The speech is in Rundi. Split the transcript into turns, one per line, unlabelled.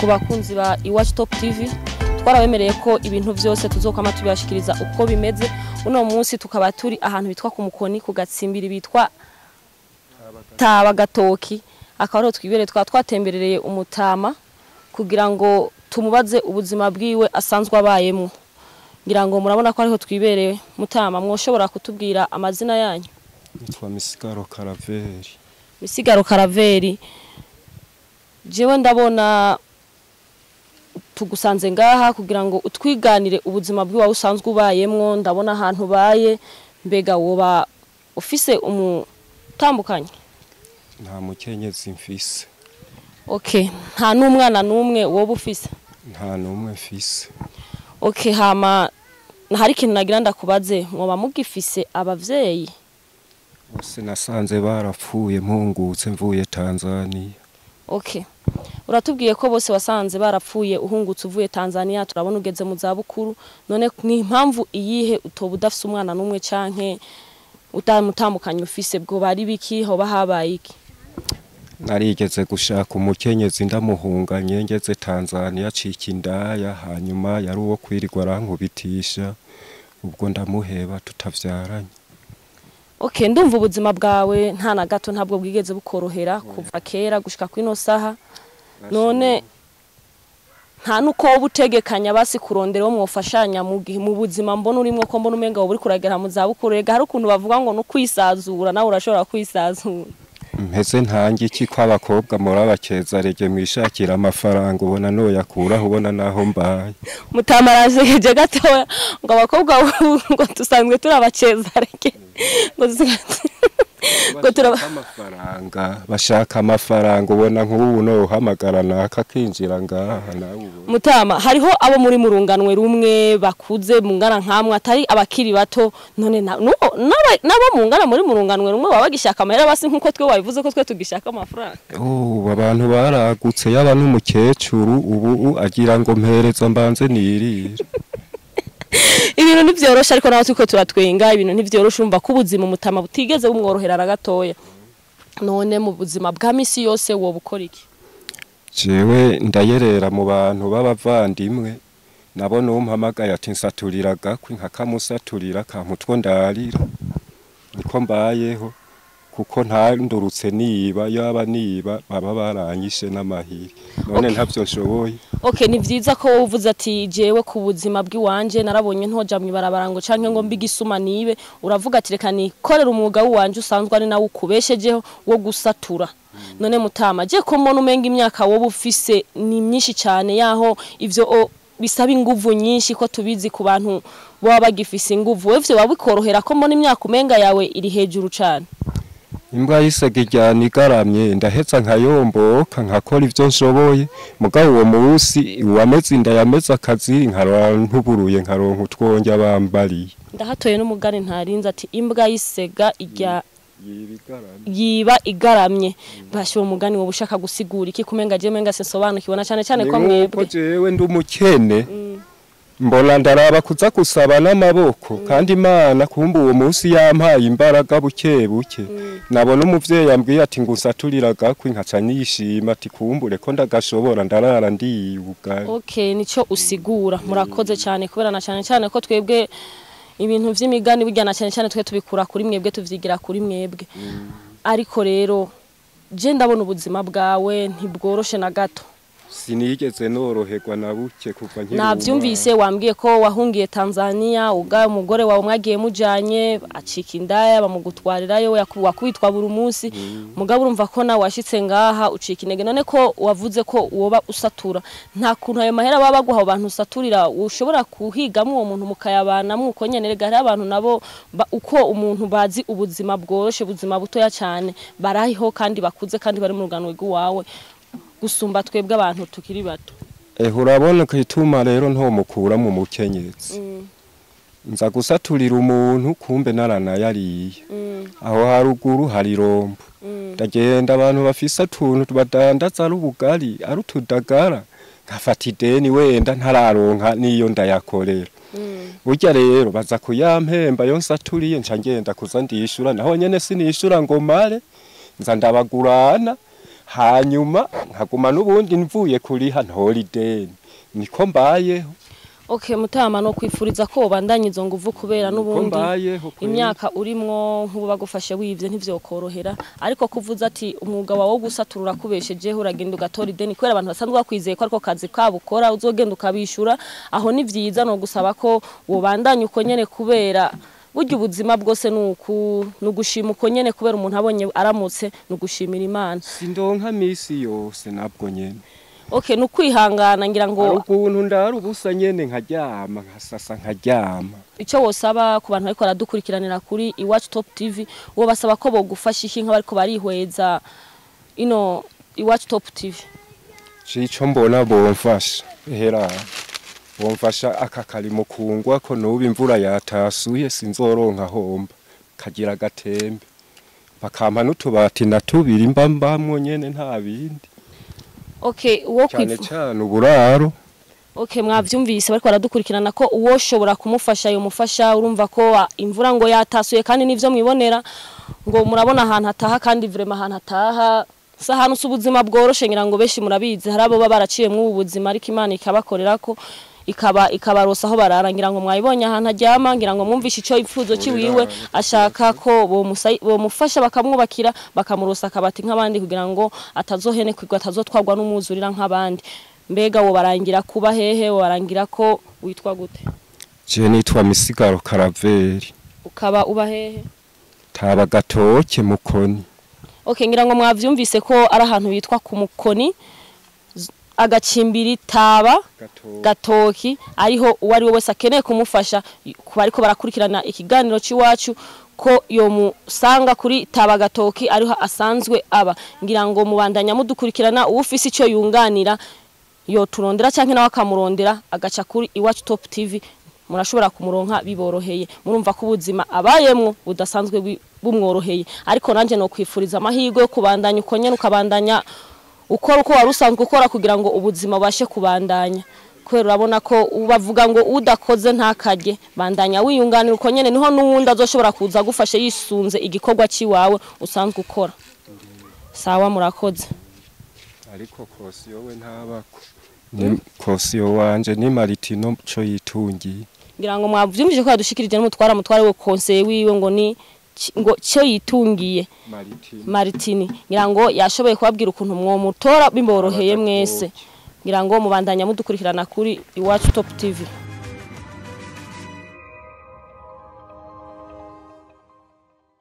Ku bakunzi ba Iwacu Top TV, twarabemereye ko ibintu byose tuzokwama tubibashikiriza uko bimeze. Uno munsi tukaba turi ahantu bitwa ku Mukoni, ku gatsimbiri bitwa Taba Gatoki, akaba ariho twibereye. Twaba twatemberereye umutama kugira ngo tumubaze ubuzima bwiwe asanzwe abayemo. Ngira ngo murabona ko ariho twibereye. Mutama, mwoshobora kutubwira amazina yanyu?
Nitwa Misigaro Karaveri.
Misigaro Karaveri, jewe ndabona tugusanze ngaha kugira ngo utwiganire ubuzima bw'iwawe usanzwe ubayemwo. Ndabona ahantu ubaye. Mbega woba ufise umutambukanye?
Nta mukenyezi mfise.
Okay, nta n'umwana n'umwe woba ufise?
Nta n'umwe mfise.
Okay, hama hari ikintu nagira ndakubaze: mwoba mugifise abavyeyi?
Bose nasanze barapfuye mpungutse mvuye Tanzania.
Okay. Uratubwiye ko bose wasanze barapfuye uhungutse uvuye Tanzania. Turabona ugeze mu zabukuru. None ni impamvu iyihe utoba udafise umwana n'umwe canke utamutambukanye ufise? Bwo bari biki? Hoba habaye iki?
Narigeze gushaka umukenyezi, ndamuhunganye ngeze Tanzania, acika indaya. Hanyuma yari uwo kwirirwa arankubitisha, ubwo ndamuheba tutavyaranye.
Okay, ndumva ubuzima bwawe nta na gato ntabwo bwigeze bukorohera kuva kera gushika kwino saha. None nta nuko woba utegekanya basi kurondera uwo mwofashanya mu gihe mu buzima mbona urimwo, ko mbona umenga woba uriko uragera mu zabukuru? Rega hari ukuntu bavuga ngo no kwisazura, nawe urashobora kwisazura.
Mpeze ntange iki ko abakobwa muri abakeza rege mwishakira amafaranga? Ubona noyakuraho? Ubona naho mbaye?
Mutamarajeje gatoya ngo abakobwa ngo dusanzwe turabaceza reke ngo turaba
Amafaranga, bashaka amafaranga. Ubona nk'ubu nohamagara naka akinjira ngaha nawe ubona?
Mutama, hariho abo muri murunganwe rumwe bakuze mungana nkamwe, atari abakiri bato. None nabo mungana muri murunganwe rumwe baba bagishaka amahera basi nkuko twe wabivuze ko twe tugishaka amafaranga?
Oh, abantu baragutse, yaba n'umukecuru ubu agira ngo mpereza mbanze nirire.
Ibintu ntibyoroshe, ariko nawe turiko turatwenga. Ibintu ntibyoroshe. Urumva ko ubuzima umutama butigeze bumworohera na gatoya. None mu buzima bwa misi yose woba ukora iki?
Jewe ndayerera mu bantu b'abavandimwe nabo. Numpamagaye ati nsaturira gakwi, nkakamusaturira kamputwo ndarira. Niko mbayeho, kuko ntandurutse niba yaba niba baba baranyishe n'amahiri. None ntavyo nshoboye.
Okay, ni vyiza ko wowe uvuze ati jewe ku buzima bw'iwanje narabonye ntoja mw'ibarabara ngo canke ngo mbigisuma nibe. Uravuga ati reka nikorera umwuga wanje usanzwe ari nawe ukubeshejeho wo gusatura. None mutama, je ko mbona umenga imyaka wowe ufise ni myinshi cyane, yaho ivyo bisaba inguvu nyinshi, ko tubizi ku bantu baba bagifise inguvu, wewe ivyo wabikorohera ko mbona imyaka umenga yawe iri hejuru cyane?
Imbwa y'isega iryana igaramye. Ndaheza nkayomboka, nkakora ivyo nshoboye. Mugabo uwo munsi uwameze inda yameze akaziri, nkarora ntuburuye, nkaronka utwonjya bambariye.
Ndahatoye n'umugani ntarinze ati imbwa y'isega irya yiba igaramye. Bashyira umugani wowe ushaka gusigura iki? Kumenga je menga sinsobanukiwe na cyane cyane ko
Ni
mwebwe
nkuko jewe ndi umukene, mbona ndaraba kuza gusaba n'amaboko, kandi Imana kumba uwo munsi yampaye imbaraga buke buke. Nabona umuvyeyi ambwiye ati ngo nsaturira gakwi, nkaca nishima ati kumbure ko ndagashobora, ndarara ndiye ubugari.
Okay, nico usigura. Murakoze cyane, kubera na cyane cyane ko twebwe ibintu vy'imigani burya na cyane cyane twe tubikura kuri mwebwe, tuvyigira kuri mwebwe. Ariko rero je ndabona ubuzima bwawe ntibworoshe na gato.
Sinigeze noroherwa na buke kuva nkiri
Navyumvise, wambwiye ko wahungiye Tanzania, uga umugore wawe mwagiye mujanye acika indaya, bamugutwarirayo, wakubitwa buri munsi. Mugabo urumva ko nawe washitse ngaha ucika intege. None ko wavuze ko woba usatura, nta kuntu ayo mahera baba baguha abo bantu usaturira ushobora kuhigamwo uwo muntu mukayabanamwo uko nyene? Rega hariho abantu nabo uko umuntu bazi ubuzima bworoshe, ubuzima butoya cyane, barahiho kandi bakuze kandi bari mu rugano rw'iwawe gusumba twebwe abantu tukiri bato.
Eh, urabona ko ituma rero ntomukura mu mukenyezi. Nza gusaturira umuntu, kumbe naranayariye. Aho haruguru hari irombo, ndagenda abantu bafise utuntu badandaza, ari ubugari, ari utudagara, nkafata ideni wenda ntararonka niyo ndayakorera. Burya rero baza kuyampemba yo nsaturiye, nca ngenda kuza ndishura. Naho nyene sinishura ngo mare, nza ndabagurana. Hanyuma nkaguma n'ubundi mvuye kuriha ntora ideni, niko mbayeho.
Okay, mutama, no kwifuriza ko wobandanya izo nguvu kubera
Niko
n'ubundi
mbayeho kweri.
imyaka urimwo, nk'ubu bagufashe wivye ntivyokorohera, ariko kuvuza ati umwuga wawe wo gusatura urakubeshejeho, uragenda ugatora ideni kubera abantu basanzwe bakwizeye ko ariko kazi kabo ukora, uzogenda ukabishura. Aho ni vyiza, no gusaba ko wobandanya uko nyene, kubera burya ubuzima bwose nuku nugushima uko nyene, kubera umuntu abonye aramutse nugushimira Imana.
Sindonka misi yose nabwo nyene.
Okay, nukwihangana ngira ngo.
Hari ukuntu ndara ubusa nyene, nkaryama, nkasasa, nkaryama.
Icyo wosaba ku bantu bariko baradukurikiranira kuri Iwacu Top TV, wo basaba ko bogufasha iki nk'abariko barihweza ino Iwacu Top TV?
Cico mbona bomfasha, hera bomfasha aka karimo kungwa ko nubu imvura yatasuye sinzoronka homba kagira agatembe, bakampa n'utubati na tubiri mba mbamwo nyene, nta bindi.
Okay, uwo
Cyane cyane uburaro.
Okay, mwavyumvise bariko baradukurikirana ko uwoshobora kumufasha yomufasha. Urumva ko imvura ngo yatasuye, kandi nivyo mwibonera ngo murabona ahantu ataha, kandi vraiment ahantu ataha si ahantu, si ubuzima bworoshe. Ngira ngo benshi murabizi, hari abo baba baraciye mw'ubu buzima ariko Imana ikabakorera ko ikabarosa aho barara. Ngira ngo mwayibonye ahantu aryama, ngira ngo mwumvishe ico ipfuzo ciwiwe, ashaka ko bomufasha bakamwubakira, bakamurosa akabati nk'abandi, kugira ngo atazohenekwirwa, atazotwarwa n'umwuzurira nk'abandi. Mbega wo barangira kuba hehe? Wo barangira ko witwa gute?
Je nitwa Misigaro Karaveri.
Ukaba uba hehe?
Taba Gatoke, Mukoni.
Okay, ngira ngo mwavyumvise ko ari ahantu bitwa ku Mukoni, agacimbiri Taba Gatoki, ariho uwo ari we wese akeneye kumufasha kuba ariko barakurikirana ikiganiro c'iwacu ko yomusanga kuri Taba Gatoki, ariho asanzwe aba. Ngira ngo mubandanya mudukurikirana, uwufise ico yunganira yoturondera canke nawe akamurondera, agaca kuri Iwacu Top TV, murashobora kumuronka biboroheye. Murumva ko ubuzima abayemwo budasanzwe bumworoheye, ariko nanje no kwifuriza amahirwe yo kubandanya uko nyene, ukabandanya ukora uko wari usanzwe ukora kugira ngo ubuzima bubashe kubandanya, kubera urabona ko bavuga ngo udakoze ntakarye. Bandanya wiyunganira uko nyene, niho n'uwundi azoshobora kuza agufashe yisunze igikorwa ciwawe usanzwe ukora. Sawa, murakoze.
Ariko kosiyo we ntabako, ni kosiyo wanje ni Maritino co yitungiye.
Ngira ngo mwavyumvise ko yadushikirije n'umutwara, mutware we conseiller wiwe ngo ni ngo cyo yitungiye.
Maritino.
Maritini. Ngira ngo yashoboye kubabwira ukuntu mwomutora bimboroheye mwese. Ngira ngo mubandanya mudukurikirana kuri Iwacu Top TV.